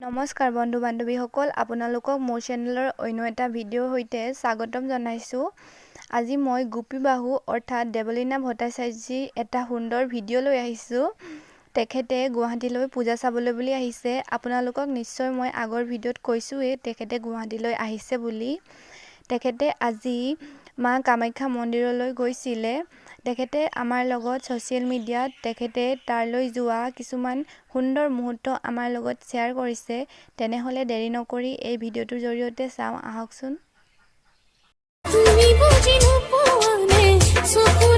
নমস্কাৰ বন্ধু বান্ধৱীসকল, আপোনালোকক মোৰ চেনেলৰ অন্য এটা ভিডিঅ'ৰ সৈতে স্বাগতম জনাইছোঁ। আজি মই গোপী বাহু অৰ্থাৎ দেৱলীনা ভট্টাচাৰ্যীৰ এটা সুন্দৰ ভিডিঅ' লৈ আহিছোঁ। তেখেতে গুৱাহাটীলৈ পূজা চাবলৈ বুলি আহিছে। আপোনালোকক নিশ্চয় মই আগৰ ভিডিঅ'ত কৈছোঁৱেই তেখেতে গুৱাহাটীলৈ আহিছে বুলি। তেখেতে আজি মা কামাখ্যা মন্দিৰলৈ গৈছিলে। তেখেতে আমাৰ লগত ছ'চিয়েল মিডিয়াত তেখেতে তালৈ যোৱা কিছুমান সুন্দৰ মুহূৰ্ত আমাৰ লগত শ্বেয়াৰ কৰিছে। তেনেহ'লে দেৰি নকৰি এই ভিডিঅ'টোৰ জৰিয়তে চাওঁ আহকচোন। তুমি বুজি নোপোৱানে চকু?